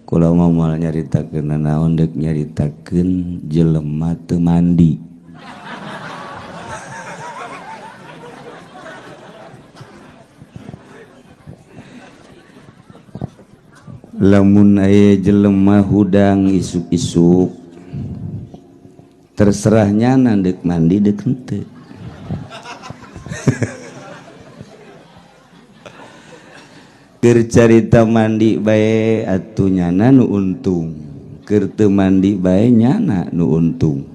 Kula mah moal nyaritakeun nanaon, deuk nyaritakeun jelema teu mandi. Lamun aya jelema hudang isuk-isuk, terserahnya deuk mandi deuk henteu. Keur carita mandi bae atuh nyana nu untung, keur teu mandi bae nyana nu untung.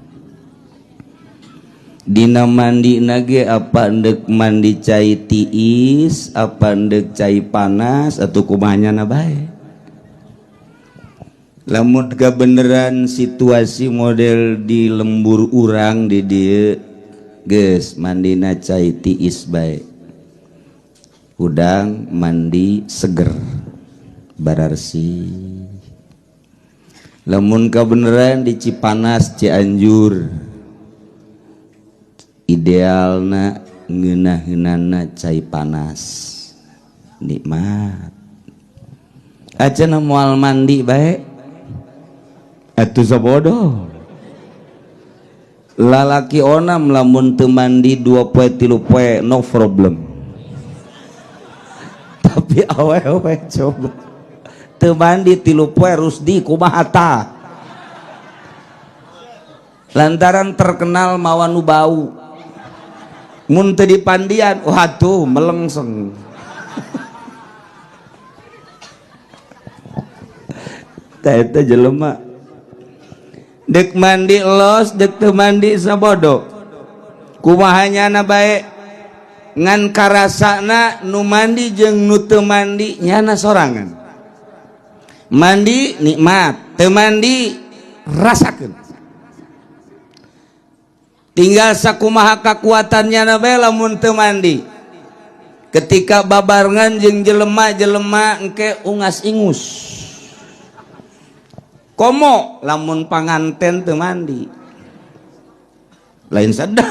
Dina mandi nage apa endek mandi cai tiis, apa endek cai panas atau kumaha nyana bae. Lamun beneran situasi model di lembur urang di dieu geus mandina cai tiis bae. Udang mandi seger bararsi. Lamun kebenaran di Cipanas Cianjur idealna ngeunah-ngeunana cai panas nikmat. Acan moal mandi bae atuh sabodoh. Lalaki onam lamun teu mandi 2 poe 3 poe no problem. Tapi awewe coba teu mandi 3 poe Rusdi kumaha tah? Lantaran terkenal mawa nu bau. Mun teu dipandian, waduh melengseng. Tah eta jelema. Dek mandi los, dek teu mandi sabodo. Kumaha nyana bae? Ngan karasana nu mandi jeung nu teu mandi nyana sorangan. Mandi nikmat, teu mandi rasakeun. Tinggal sakumaha kakuatan nyana bae lamun teu mandi. Ketika babarengan jeung jelema-jelema engke ungas-ingus. Komo lamun panganten teu mandi. Lain sedap.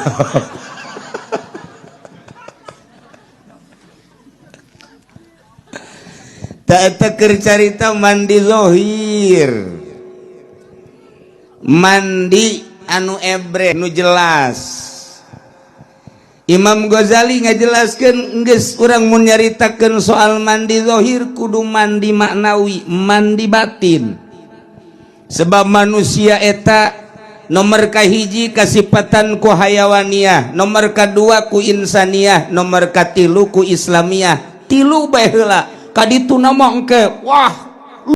Tak keur carita mandi zohir, mandi anu ebre nu jelas. Imam Ghazali ngajelaskeun geus urang mun nyaritakeun soal mandi zohir kudu mandi maknawi, mandi batin. Sebab manusia eta nomor kahiji kasipatan ku hayawaniyah, nomor kadua ku insaniyah, nomor katilu ku islamiyah. Tilu bae heula. Kaditu nama engke wah